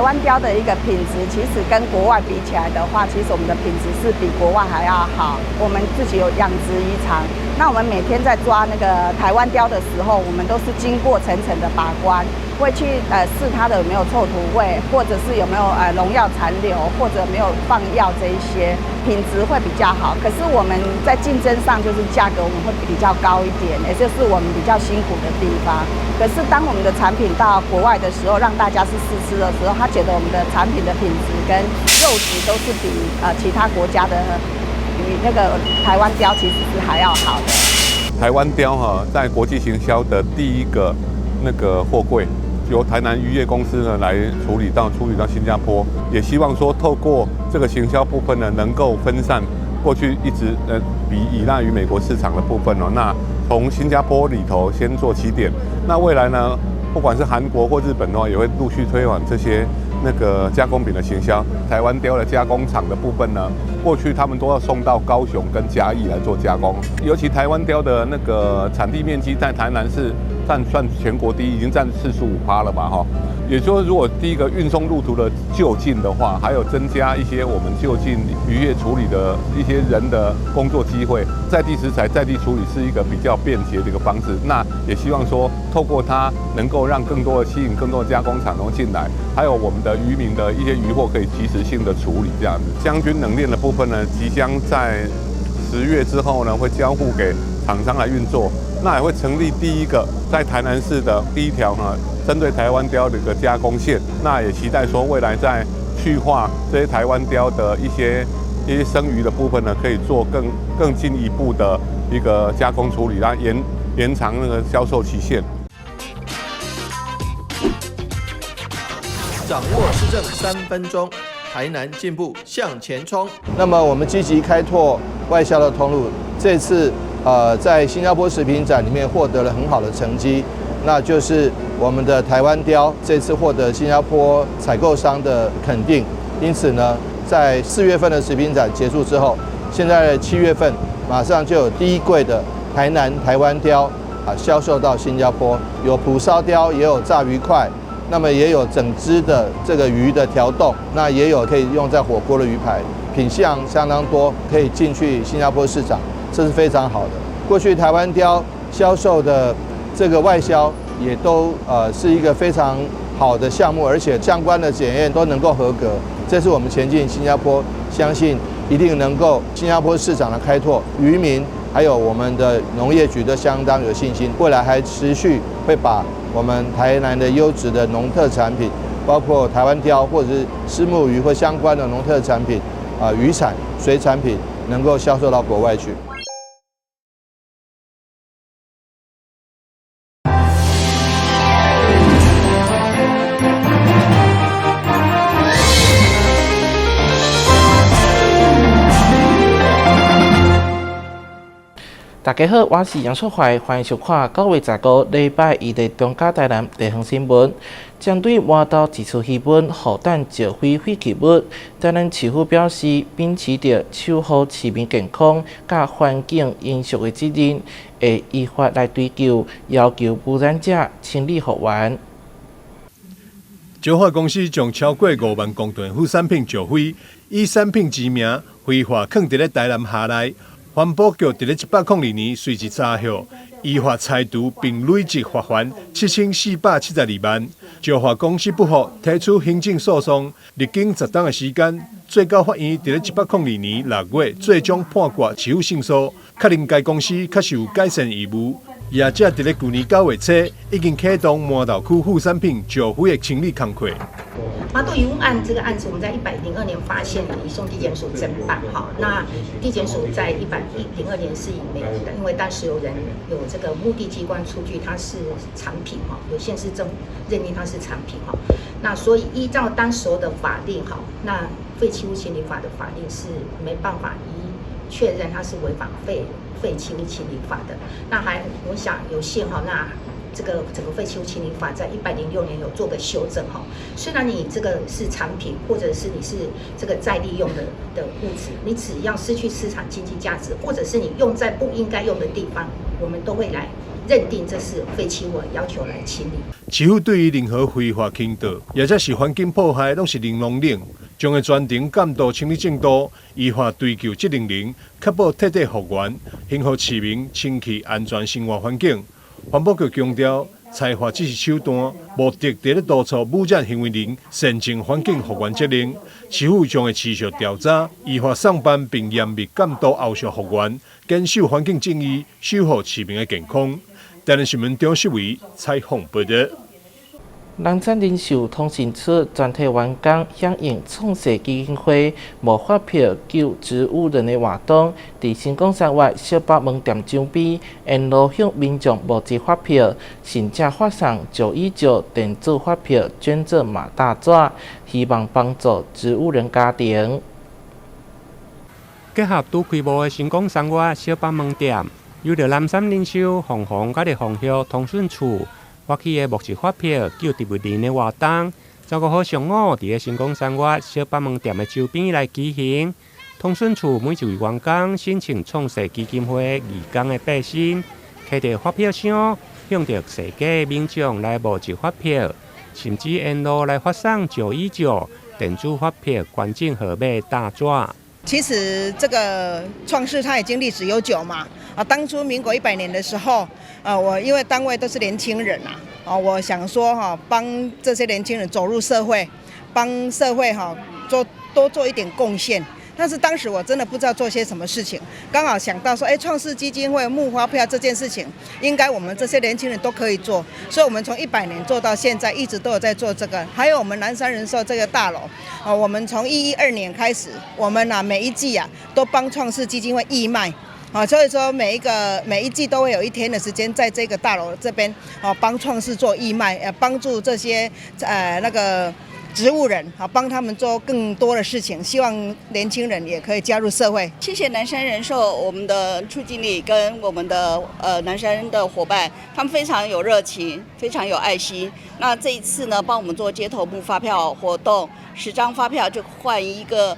灣鯛的一個品質，其實跟國外比起來的話，其實我們的品質是比國外還要好。我們自己有養殖漁場，那我們每天在抓那個台灣鯛的時候，我們都是經過層層的把關，會去試它的有沒有臭土味，或者是有沒有農藥殘留，或者沒有放藥這一些，品質會比較好。可是我們在競爭上，就是價格我們會比較高一點，也就是我們比較辛苦的地方。可是當我們的產品到國外的時候，讓大家去試吃的時候，他覺得我們的產品的品質跟肉質都是比其他國家的比那個台灣鯛其實是還要好的。台灣鯛哈，在國際行銷的第一個那個貨櫃，由台南漁業公司呢來處理到新加坡，也希望說透過這個行銷部分呢，能夠分散過去一直比依賴於美國市場的部分哦。那從新加坡裡頭先做起點，那未來呢，不管是韓國或日本的話，也會陸續推廣這些那個加工品的行銷。台灣鯛的加工廠的部分呢，過去他們都要送到高雄跟嘉義來做加工，尤其台灣鯛的那個產地面積在台南是佔算全國第一，已經佔45%了吧？哈，也就是如果第一個運送路途的就近的話，還有增加一些我們就近漁業處理的一些人的工作機會，在地食材在地處理是一個比較便捷的一個方式。那也希望說透過它能夠讓更多的吸引更多的加工廠能進來，還有我們的漁民的一些漁獲可以及時性的處理這樣子。將軍冷鏈的部分呢，即將在10月之後呢，會交付給廠商來運作。那也會成立第一個在台南市的第一條哈，針對台灣鯛的一個加工線。那也期待說未來在去化這些台灣鯛的一些生魚的部分呢，可以做更進一步的一個加工處理，來延長那個銷售期限。掌握市政3分鐘，台南進步向前衝。那麼我們積極開拓外銷的通路，這次在新加坡食品展裡面獲得了很好的成績，那就是我們的台灣鯛這次獲得新加坡採購商的肯定。因此呢，在4月份的食品展結束之後，現在7月份馬上就有第一櫃的台南台灣鯛啊銷售到新加坡，有蒲燒鯛，也有炸魚塊，那麼也有整隻的這個魚的調凍，那也有可以用在火鍋的魚排，品項相當多，可以進去新加坡市場。這是非常好的。過去台灣鯛銷售的這個外銷也都是一個非常好的項目，而且相關的檢驗都能夠合格。這是我們前進新加坡，相信一定能夠新加坡市場的開拓，漁民還有我們的農業局都相當有信心。未來還持續會把我們台南的優質的農特產品，包括台灣鯛或者是虱目魚或相關的農特產品啊，漁產、水產品能夠銷售到國外去。大家好，我是楊淑懷，歡迎收看9月15禮拜一的中嘉台南地方新聞。針對麻豆一處魚塭雨等石灰廢棄物，台南市府表示，秉持著守護市民健康佮環境永續的責任，會依法來追究，要求污染者清理復原。石化公司將超過5萬公噸副產品石灰，以產品之名非法囥佇咧台南河內。環保局佇咧102年隨即查獲，依法拆除並累計罰鍰7472萬。石化公司不服，提出行政訴訟，歷經10冬的時間，最高法院佇咧102年6月最終判決市府勝訴，確認該公司確實有改善義務。業者佇咧舊年9月初已經啟動麻豆區副產品石灰的清理工課。麻豆漁塭案這個案子，我們在102年發現，移送地檢署偵辦。哈，那地檢署在102年是以沒，因為當時有人有這個目的機關出具它是產品，哈，有縣市政府認定它是產品，哈，那所以依照當時候的法令，哈，那廢棄物清理法的法令是沒辦法一確認它是違反廢棄物清理法的。那還我想有幸哈，那這個整個廢棄物清理法在106年有做個修正哈。雖然你這個是產品，或者是你是這個再利用的物質，你只要失去市場經濟價值，或者是你用在不應該用的地方，我們都會來認定這是廢棄物，要求來清理。市府對於任何非法傾倒，抑者是環境破壞，攏是零容忍，將會全程監督清理進度，依法追究責任人，確保徹底復原，還予市民清氣安全生活環境。環保局強調，裁罰只是手段，目的佇咧督促污染行為人善盡環境復原責任。市府將會持續調查，依法送辦並嚴密監督後續復原，堅守環境正義，守護市民的健康。台南新聞張世偉採訪報道。南山人壽通訊處全體員工響應創世基金會募發票救植物人的活動，佇星光三越小北門店周邊，沿路向民眾募集發票，甚至發送919電子發票捐贈馬大紙，希望幫助植物人家庭。結合拄開幕的星光三越小北門店，由著南山人壽鳳凰佮著鳳協通訊處發起的募集發票救植物人的活動，15號上午佇个星光三越小北門店的周邊來舉行。通訊處每一位員工申請創世基金會義工的背心，提著發票箱，向著踅街民眾來募集發票，甚至沿路來發送919電子發票捐贈號碼大紙。其實這個創世它已經歷史悠久嘛，啊，當初民國100年的時候，啊，我因為單位都是年輕人啊，啊，我想說哈，幫這些年輕人走入社會，幫社會哈做多做一點貢獻。但是當時我真的不知道做些什麼事情，剛好想到說，哎，創世基金會募發票這件事情，應該我們這些年輕人都可以做，所以我們從100年做到現在，一直都有在做這個。還有我們南山人壽這個大樓，啊，我們從112年開始，我們啊每一季啊都幫創世基金會義賣。啊，所以說每一季都會有一天的時間，在這個大樓這邊，啊，幫創世做義賣，幫助這些那個植物人，啊，幫他們做更多的事情，希望年輕人也可以加入社會。謝謝南山人壽，我們的處經理跟我們的南山的夥伴，他們非常有熱情，非常有愛心。那這一次呢，幫我們做街頭募發票活動，10張發票就換一個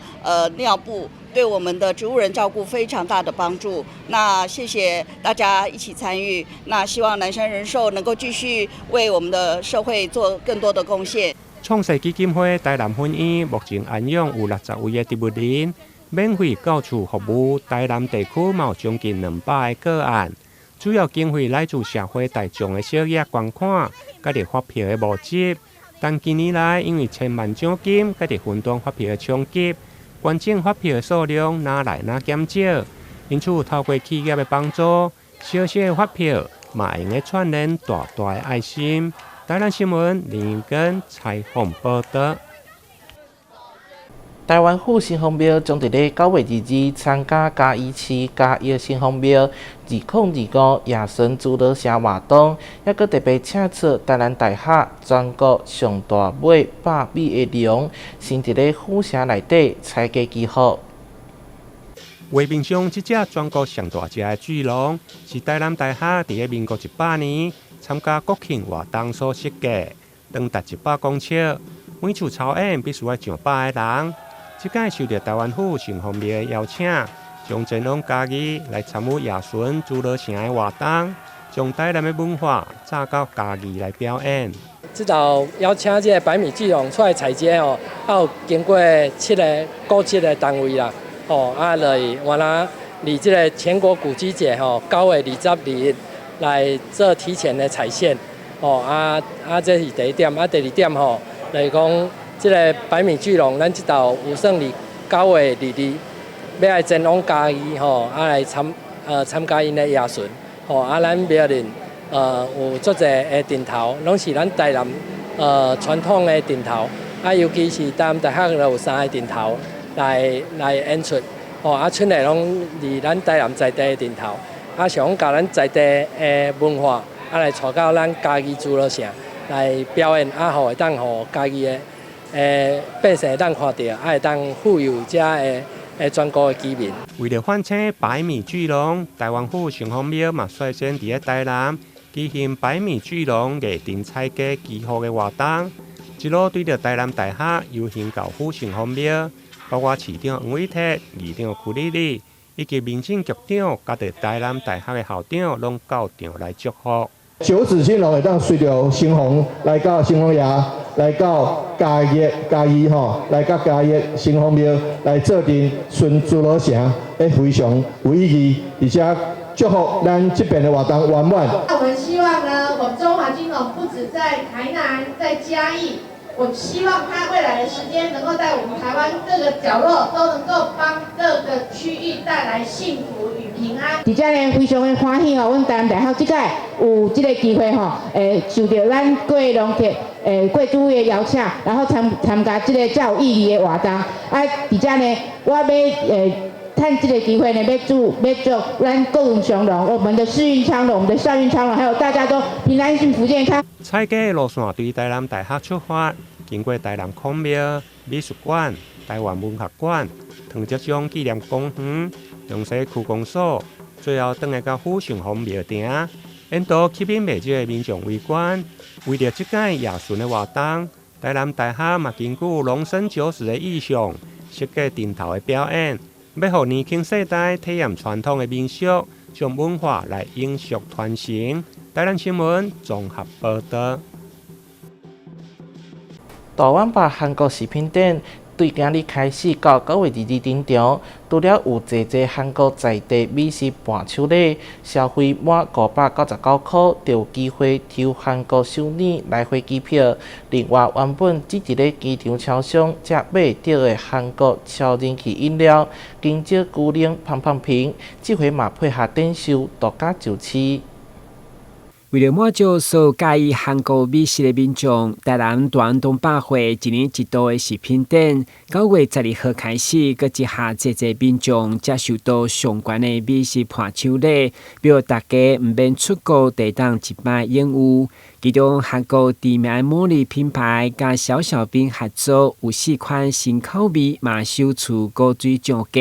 尿布。對我們的植物人照顧非常大的幫助。那謝謝大家一起參與。那希望南山人壽能夠繼續為我們的社會做更多的貢獻。創世基金會台南分院目前安養有60位的植物人，免費到厝服務。台南地區嘛有將近200個個案，主要經費來自社會大眾的小額捐款，佮著發票的募集。但近年來因為千萬獎金佮著雲端發票的衝擊，捐贈發票的數量愈來愈減少，因此透過企業的幫助，小小的發票嘛會用得串聯大大的愛心。台南新聞林根採訪報道。台灣府城隍廟將佇咧9月22參加嘉義市嘉義城隍廟2025夜巡諸羅城活動，抑閣特別請出台南大學全國上大尾100米的龍，先佇咧府城內底彩旗祈福。畫面上這隻全國上大隻的巨龍，是台南大學佇咧民國100年參加國慶活動所設計，長達100公尺，每次操演必須愛上百个人。這擺受著台灣府城隍廟的邀請，將前往嘉義來參與夜巡諸羅城的活動，將台南的文化帶到嘉義來表演。這道邀請這個百米巨龍出來踩街哦，啊有經過七个古蹟的單位啦，哦啊來原來佇這個全國古蹟節吼9月22日來做提前的踩線，哦啊啊這是第一點，啊第二點吼來講。這个百米巨龍，咱這道有算佇9月22欲來前往嘉義吼，啊來參加𪜶的夜巡，吼啊咱廟裡有足濟的陣頭，攏是咱台南傳統的陣頭，啊尤其是台南大學有三个陣頭來演出，吼啊出來攏佇咱台南在地的陣頭，啊想講共咱在地的文化啊來帶到咱嘉義諸羅城來表演，啊予會當予嘉義的百姓會當看著，啊會當護佑遮的全國的居民。為著喚醒百米巨龍，台灣府城隍廟嘛率先佇咧台南舉行百米巨龍藝陣彩旗祈福的活動，一路對著台南大學遊行到府城隍廟，包括市長黃偉哲、議長邱莉莉。以及民政局長，佮著台南大學的校長，攏到場來祝福。九紫金龍會當隨著城隍來到城隍爺，來到嘉義嘉義吼，來到嘉義城隍廟來做陣巡諸羅城，會非常有意義，而且祝福咱這邊的活動圓滿。我們希望呢，我們中華金龍不止在台南，在嘉義，我希望他未來的時間能夠在我們台灣各個角落都能夠幫各個區域帶來幸福與平安。佇遮呢，非常的歡喜哦，阮台南大學這擺有這個機會吼，受著咱郭龍客、郭主委的邀請，然後參加這個遮有意義的活動。啊，佇遮呢，我欲趁這個機會呢，欲祝咱國運昌隆，我們的世運昌隆，我們的校運昌隆，還有大家都平安幸福健康。採購的路線對台南大學出發，經過台南孔廟、美術館、台灣文學館、唐德宗紀念公園、中西區公所，最後轉來到府城隍廟埕，沿途吸引袂少的民眾圍觀。為著這擺夜巡的活動，台南大學嘛根據龍生九子的意象，設計燈頭的表演，欲予年輕世代體驗傳統的民俗，將文化來永續傳承。台南新聞綜合報導。大碗吧韓國食品展對今日開始到9月22登場，除了有濟濟韓國在地美食伴手禮，消費滿599箍就有機會抽韓國首爾來回機票。另外，原本只佇咧機場超商才買著的韓國超人氣飲料金蕉牛奶胖胖瓶，這回嘛配合展售獨家上市。為著滿足所有佮意韓國美食的民眾，台南大安東百貨一年一度的食品展，9月12號開始，閣一下濟濟民眾才受到上懸的美食伴手禮，予大家毋免出國，就會當一擺擁有。其中，韓國知名的牡蠣品牌佮小小兵合作，有四款新口味，嘛首次鼓吹上架，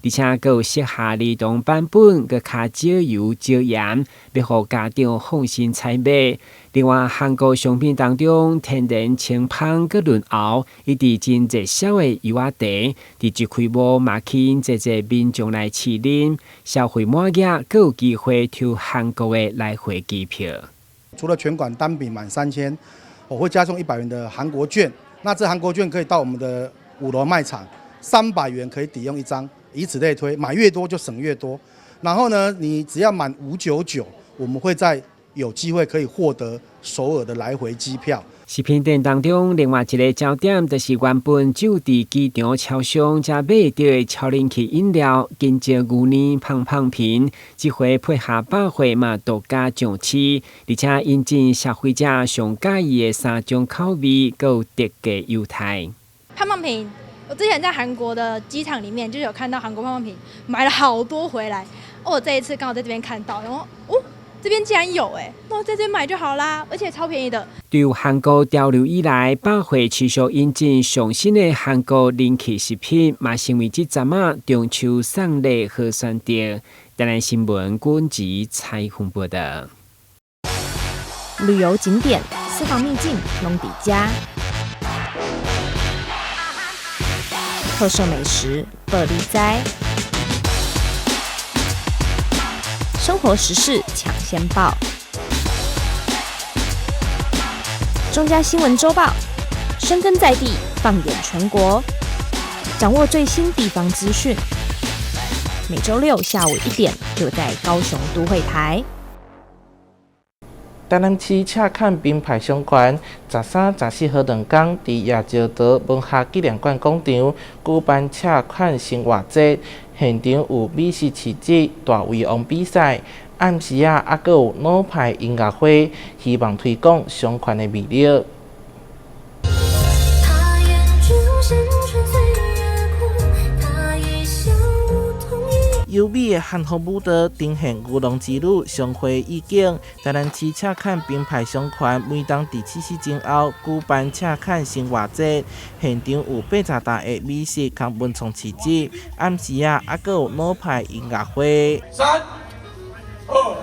而且閣有適合兒童版本，閣較少油少鹽，欲予家長放心採買。另外，韓國商品當中，天然清芳閣潤喉，一直真熱銷的柚仔茶，佇一開幕嘛吸引濟濟民眾來試啉，消費滿額，閣有機會抽韓國的來回機票。除了全館單筆滿3000，我會加送100元的韓國券。那這韓國券可以到我們的五樓賣場，300元可以抵用一張，以此類推，買越多就省越多。然後呢，你只要滿599，我們會再有機會可以獲得首爾的來回機票。食品展當中，另外一个焦點就是原本只有佇機場超商才買著的超人氣飲料金蕉牛奶胖胖瓶，這回配合百貨嘛獨家上市，而且引進消費者上佮意的三種口味，閣有特價優待。胖胖瓶，我之前在韓國的機場裡面就有看到韓國胖胖瓶，買了好多回來。哦，我這一次剛好在這邊看到，然後哦。這邊竟然有欸，那我在這邊買就好啦，而且超便宜的。對韓國潮流以來，百貨持續引進上新的韓國人氣食品，嘛成為這陣仔中秋送禮好選擇。台南新聞軍籍采訪報導。旅遊景點、私房秘境攏佇遮，特色美食報你知。生活時事搶先報，中嘉新聞週報，深耕在地，放眼全國，掌握最新地方資訊。每週六下午1點，就在高雄都會台。台南市赤崁品牌商圈，13、14號兩工，佇葉石德文學紀念館廣場舉辦赤崁生活節，現場有美食市集、大胃王比賽，暗時仔猶閣有老派音樂會，希望推廣商圈的魅力。優美的漢服舞蹈呈現牛郎織女相會意境。台南市赤崁品牌商圈每當佇七夕前後舉辦赤崁生活節，現場有80檔的美食佮文創市集，暗時仔猶閣有老派音樂會。三、二、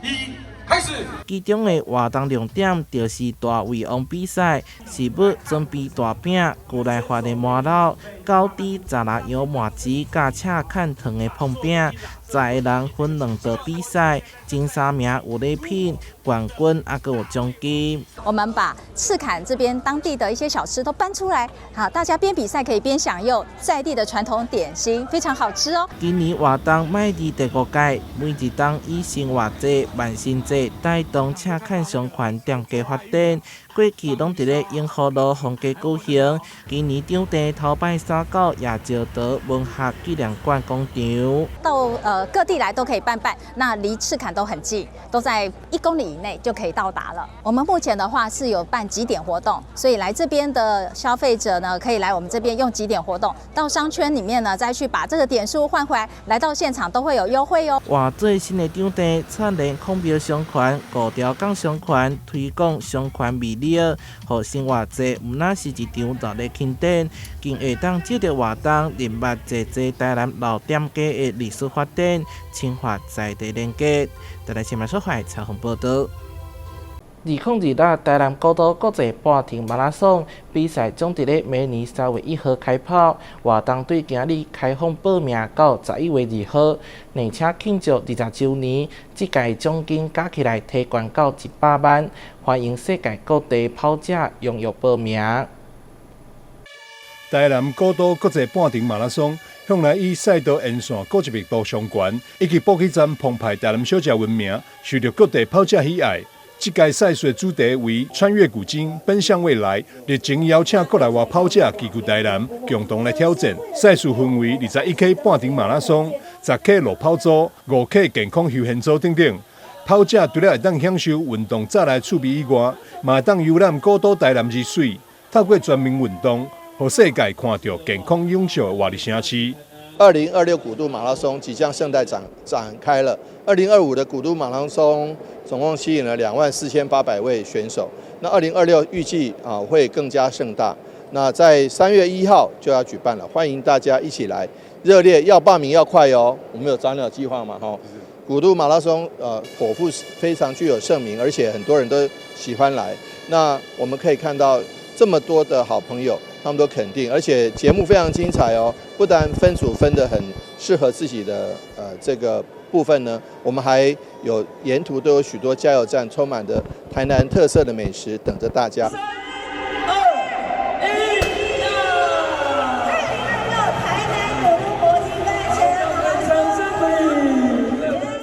一。開始。其中的活動重點就是大胃王比賽，是欲準備大餅、牛奶發的麻荖，高低雜拉羊麻糍佮赤崁糖的膨餅，10个人分兩隊比賽，前三名有禮品，冠軍猶閣有獎金。我們把赤崁這邊當地的一些小吃都搬出來，好，大家邊比賽可以邊享用在地的傳統點心，非常好吃哦。今年活動邁入第五屆，每一冬以生活節、萬聖節帶動赤崁商圈店家發展，過去攏佇咧永和路逢街舉行，今年場地頭擺三九也招到文學紀念館廣場。到各地來都可以辦辦，那離赤崁都很近，都在1公里以內就可以到達了。我們目前的話是有辦集點活動，所以來這邊的消費者呢，可以來我們這邊用集點活動，到商圈裡面呢再去把這個點數換回來，來到現場都會有優惠哦。換最新的場地，串聯孔廟商圈、五條港商圈，推廣商圈魅力，予生活節毋但是一場熱鬧慶典，更會當藉著活動認捌濟濟台南老店家的歷史發展，深化在地連結。台南新聞所採訪報導。2026台南古都國際半程馬拉松比賽將佇咧明年3月1號開跑，活動對今日開放報名到11月2號，而且慶祝20週年，這屆獎金加起來提懸到100萬，歡迎世界各地跑者踴躍報名。台南古都國際半程馬拉松向來以賽道沿線古蹟密度上懸，以及補給站澎湃台南小食聞名，受到各地跑者喜愛。這屆賽事的主題為穿越古今，奔向未來，熱情邀請國內外跑者齊聚台南，共同來挑戰。賽事分為21K 半程馬拉松、10K 路跑組、5K 健康休閒組等等。跑者除了會當享受運動帶來趣味以外，嘛會當遊覽古都台南之媠，透過全民運動，予世界看著健康永續的活力城市。 2026古都馬拉松即將盛大展開了。2025的古都馬拉松總共吸引了24,800位選手。那2026預計啊會更加盛大。那在3月1號就要舉辦了，歡迎大家一起來，熱烈要報名要快哦。我們有早鳥計劃嘛？吼，古都馬拉松頗負非常具有盛名，而且很多人都喜歡來。那我們可以看到這麼多的好朋友。他們都肯定，而且節目非常精彩哦。不但分組分得很適合自己的這個部分呢，我們還有沿途都有許多加油站，充滿着台南特色的美食等着大家。三、二、一，台南古都國際半程馬拉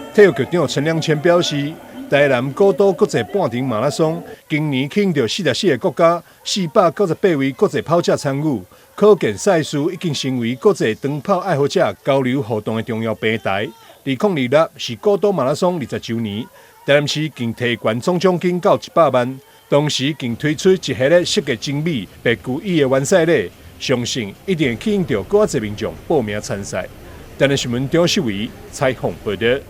松。體育局長陳良謙表示，台南古都國際半程馬拉松今年吸引著44個國家、498位國際跑者參與，可見賽事已經成為國際長跑愛好者交流互動的重要平台。2026是古都馬拉松20週年，台南市更提懸總獎金到100萬，同時更推出一系列設計精美、別具意義的完賽禮，相信一定會吸引著閣較濟民眾報名參賽。台南新聞張秀維採訪報導。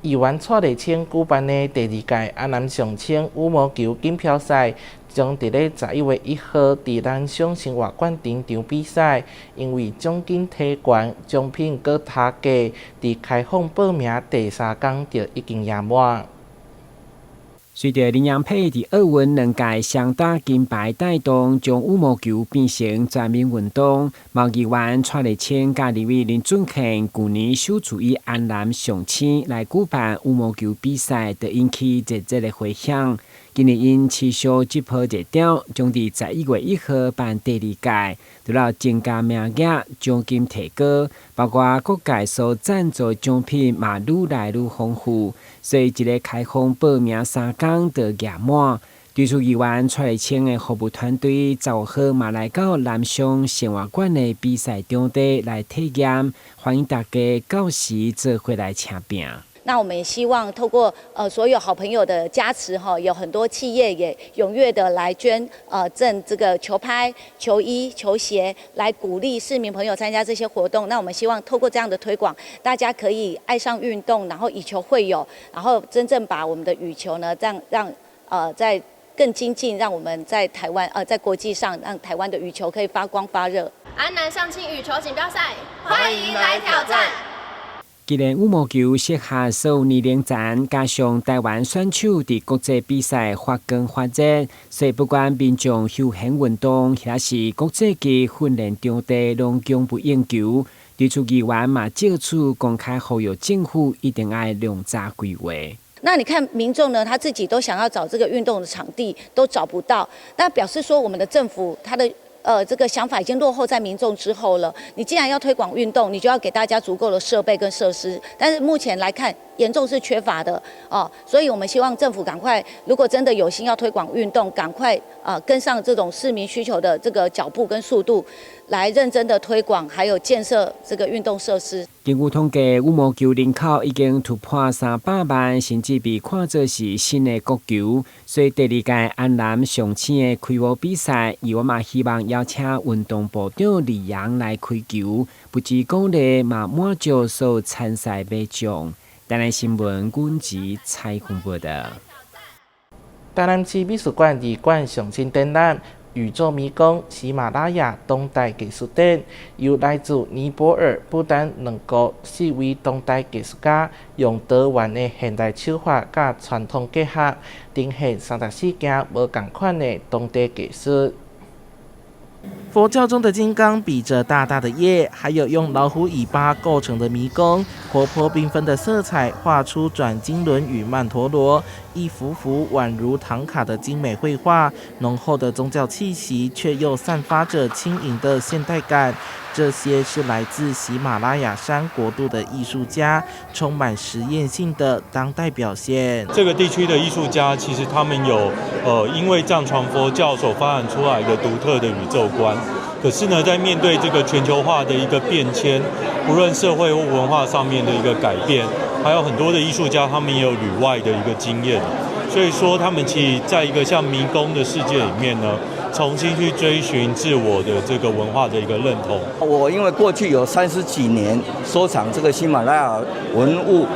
議員蔡麗清舉辦的第二屆安南上清羽毛球錦標賽，將佇咧11月1號佇南昌生活館登場比賽。因為獎金提懸，獎品閣加價，佇開放報名第三工就已經額滿。隨著林洋配佇奧運兩屆雙打金牌帶動，將羽毛球變成全民運動。毛議員蔡麗清佮立委林俊憲舊年首次以安南上清來舉辦羽毛球比賽，就引起熱熱的迴響。今年𪜶持續這波熱潮，將佇11月1號辦第二屆，除了增加名額、獎金提高，包括各界所贊助獎品嘛愈來愈豐富，所以一个開放報名三工就額滿。對此議員蔡麗清的服務團隊15號嘛來到南昌生活館的比賽場地來體驗，歡迎大家到時做伙來拚拼。那我們也希望透過所有好朋友的加持哈，有很多企業也踴躍的來捐贈這個球拍、球衣、球鞋，來鼓勵市民朋友參加這些活動。那我們希望透過這樣的推廣，大家可以愛上運動，然後以球會友，然後真正把我們的羽球呢，這樣讓在更精進，讓我們在台灣在國際上，讓台灣的羽球可以發光發熱。安南上清羽球錦標賽，歡迎來挑戰。既然羽毛球适合所有年龄层，加上台湾选手伫国际比赛发光发热，所以不管民众休闲运动，抑是国际级训练场地，拢供不应求。提出议员嘛，借此公开呼吁政府一定爱量早规划。那你看民众呢，他自己都想要找这个运动的场地，都找不到，那表示说我们的政府他的这个想法已经落后在民众之后了。你既然要推广运动，你就要给大家足够的设备跟设施，但是目前来看，严重是缺乏的哦。所以我们希望政府赶快，如果真的有心要推广运动，赶快跟上这种市民需求的这个脚步跟速度，来认真的推广，还有建设这个运动设施。根据统计，羽毛球人口已经突破300万，甚至被看作是新的国球。所以第二届安南上星的开幕比赛，伊我嘛希望邀请运动部长李阳来开球，不止鼓励，嘛满足所有参赛民众。台南新闻，阮吉采访报道。台南市美术馆二馆上新展览《宇宙迷宫：喜马拉雅当代艺术展》，由来自尼泊尔、不丹两国四位当代艺术家，用多元的现代手法佮传统结合，呈现34件无仝款的当地艺术。佛教中的金刚比着大大的叶，还有用老虎尾巴构成的迷宫，活泼缤纷的色彩画出转经轮与曼陀罗，一幅幅宛如唐卡的精美绘画，浓厚的宗教气息，却又散发着轻盈的现代感。这些是来自喜马拉雅山国度的艺术家，充满实验性的当代表现。这个地区的艺术家其实他们有因为藏传佛教所发展出来的独特的宇宙观。可是呢，在面对这个全球化的一个变迁，不论社会或文化上面的一个改变，还有很多的艺术家，他们也有旅外的一个经验，所以说他们其实在一个像迷宫的世界里面呢，重新去追寻自我的这个文化的一个认同。我因为过去有30几年收藏这个喜马拉雅文物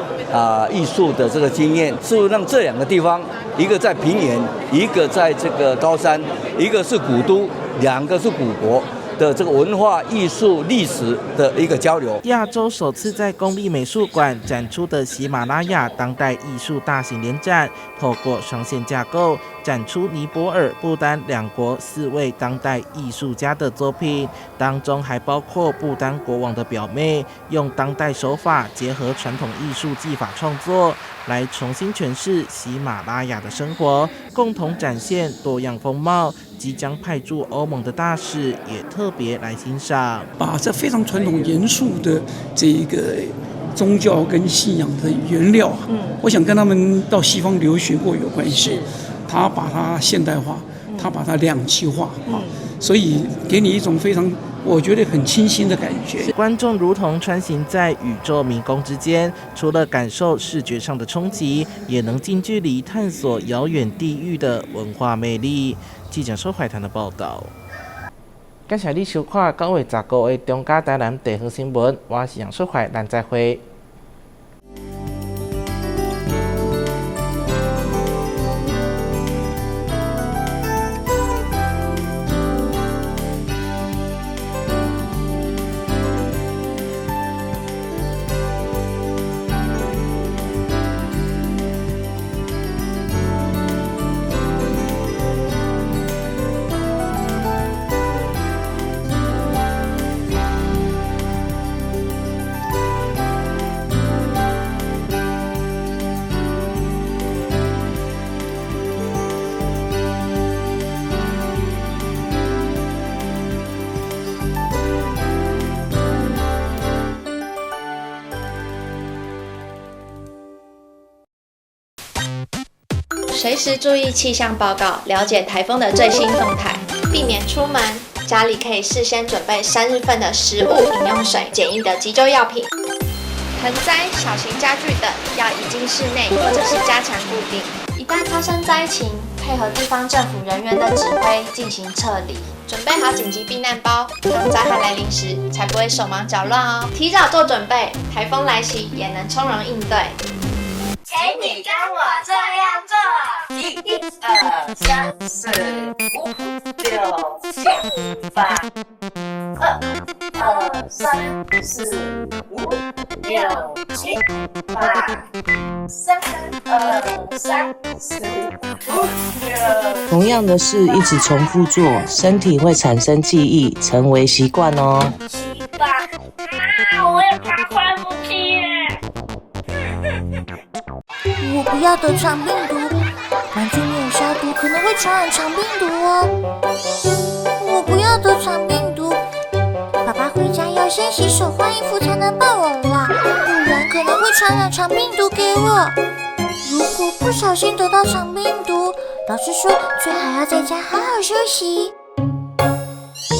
艺术的这个经验，是让这两个地方，一个在平原，一个在这个高山，一个是古都，两个是古国的这个文化艺术历史的一个交流。亚洲首次在公立美术馆展出的喜马拉雅当代艺术大型联展，透过双线架构展出尼泊尔、不丹两国4位当代艺术家的作品，当中还包括不丹国王的表妹，用当代手法结合传统艺术技法创作，来重新诠释喜马拉雅的生活，共同展现多样风貌。即将派驻欧盟的大使也特别来欣赏，把这非常传统严肃的这一个宗教跟信仰的原料，我想跟他们到西方留学过有关系。他把它现代化，他把它两极化，所以给你一种非常我觉得很清新的感觉。观众如同穿行在宇宙迷宫之间，除了感受视觉上的冲击，也能近距离探索遥远地域的文化魅力。记者苏怀谈的报道。感谢你收看9月15日的中嘉台南地方新闻，我是杨淑怀，咱再会。随时注意气象报告，了解台风的最新动态，避免出门。家里可以事先准备3日份的食物、饮用水、简易的急救药品、盆栽、小型家具等，要移进室内或者是加强固定。一旦发生灾情，配合地方政府人员的指挥进行撤离，准备好紧急避难包，当灾害来临时才不会手忙脚乱哦。提早做准备，台风来袭也能从容应对。请你跟我这样做：1、2、3、4、5、6、7、8。二、三、四、五、六、七、八，三、二、三、四、五、六。同样的事一直重复做，身体会产生记忆，成为习惯哦。七、八，啊！我也爬快不起耶！我不要得肠病毒，玩具没有消毒可能会传染肠病毒哦。我不要得肠病毒，爸爸回家要先洗手换衣服才能抱我啦，不然可能会传染肠病毒给我。如果不小心得到肠病毒，老师说最好要在家好好休息。勤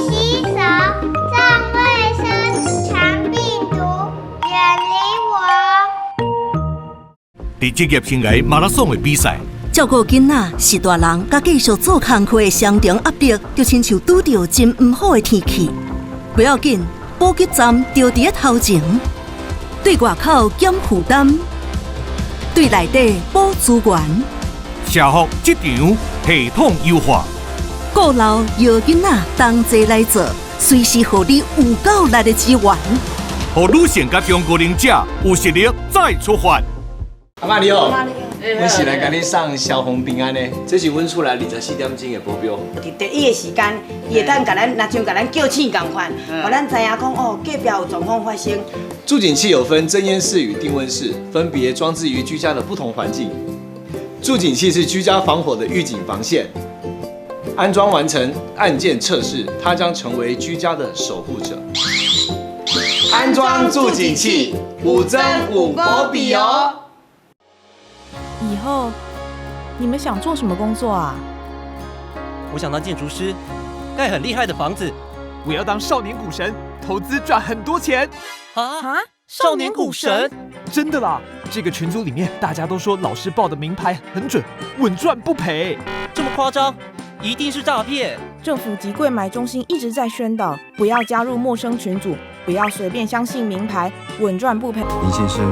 洗手，重卫生，肠病毒远离我。伫职业生涯马拉松的比赛，照顾囡仔是大人佮继续做工课的双重压力，就亲像拄著真毋好的天气。不要紧，补给站就伫咧头前，对外口减负担，对内底补资源。社福职场系统优化，顾老摇囡仔同齐来做，随时予你有够力的支援，予女性佮中高龄者有实力再出发。阿嬤你好，阮是来共你送消防平安的，这是阮厝内24点钟的保镖。伫第一个时间，伊会当共咱，若像共咱叫醒仝款，予咱知影讲哦，隔壁有状况发生。住警器有分侦烟室与定温室，分别装置于居家的不同环境。住警器是居家防火的预警防线，安装完成按键测试，它将成为居家的守护者。安装住警器，五增五保比哦。以后你们想做什么工作啊？我想当建筑师，盖很厉害的房子。我要当少年股神，投资赚很多钱。啊！少年股神？真的啦！这个群组里面大家都说老师报的明牌很准，稳赚不赔。这么夸张？一定是诈骗！政府及柜买中心一直在宣导，不要加入陌生群组，不要随便相信明牌，稳赚不赔。林先生，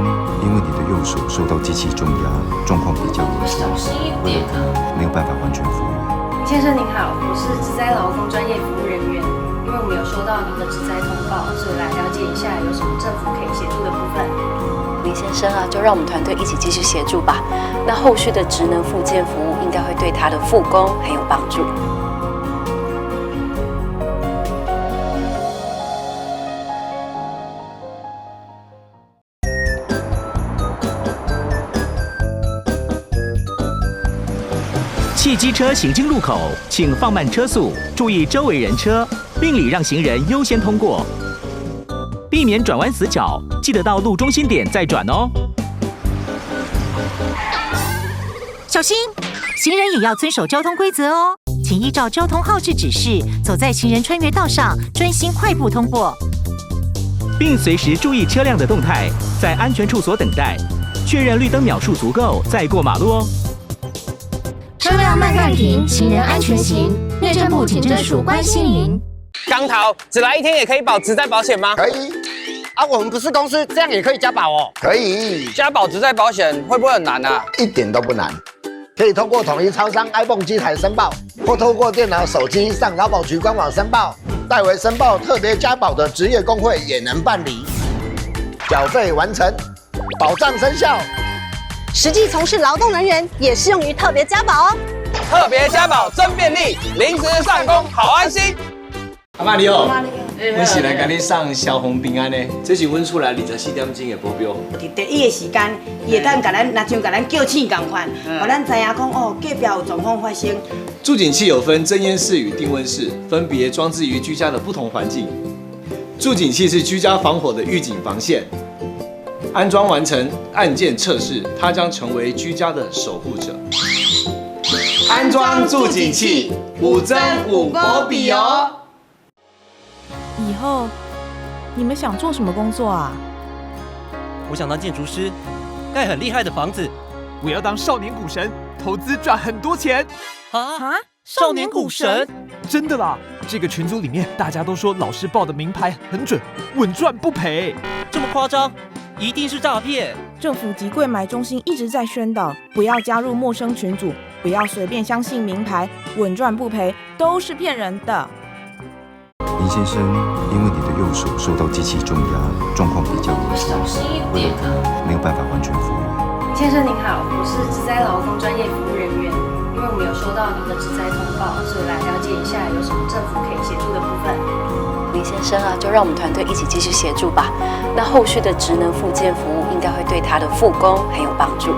因为你的右手受到机器重压，状况比较严重，小心一点啊，没有办法完全复原。先生您好，我是职灾劳工专业服务人员，因为我们有收到您的职灾通报，所以来了解一下有什么政府可以协助的部分。林先生啊，就让我们团队一起继续协助吧。那后续的职能复健服务应该会对他的复工很有帮助。汽机车行经路口，请放慢车速，注意周围人车，并礼让行人优先通过，避免转弯死角。记得到路中心点再转哦。小心，行人也要遵守交通规则哦，请依照交通号志指示，走在行人穿越道上，专心快步通过，并随时注意车辆的动态，在安全处所等待，确认绿灯秒数足够再过马路哦。车辆慢慢停，行人安全行。内政部警政署关心您。港头只来一天也可以保职灾保险吗？可以。啊，我们不是公司，这样也可以加保哦。可以。加保职灾保险会不会很难啊？一点都不难，可以通过统一超商 iPhone 机台申报，或透过电脑、手机上劳保局官网申报。代为申报特别加保的职业工会也能办理。缴费完成，保障生效。实际从事劳动人员也适用于特别加保哦。特别加保真便利，临时上工好安心。阿嬤你好，阮是来共你送消防平安的，这是阮厝内24点钟的保镖。伫第一个时间，伊会当共咱，若像共咱叫醒仝款，予咱知影讲哦，隔壁有状况发生。住警器有分侦烟室与定温室，分别装置于居家的不同环境。住警器是居家防火的预警防线，安装完成按键测试，它将成为居家的守护者。安装住警器，五增五保比哦。以后你们想做什么工作啊？我想当建筑师，盖很厉害的房子。我要当少年股神，投资赚很多钱。啊！少年股神？真的啦！这个群组里面大家都说老师报的明牌很准，稳赚不赔。这么夸张？一定是诈骗！政府及柜买中心一直在宣导，不要加入陌生群组，不要随便相信明牌，稳赚不赔都是骗人的。林林先生，因為你的右手受到機器重壓，狀況比較嚴重，未來可能沒有辦法完全復原。林先生您好，我是職災勞工專業服務人員，因為我們有收到您的職災通報，所以來了解一下有什麼政府可以協助的部分。林先生啊，就讓我們團隊一起繼續協助吧。那後續的職能復健服務應該會對他的復工很有幫助。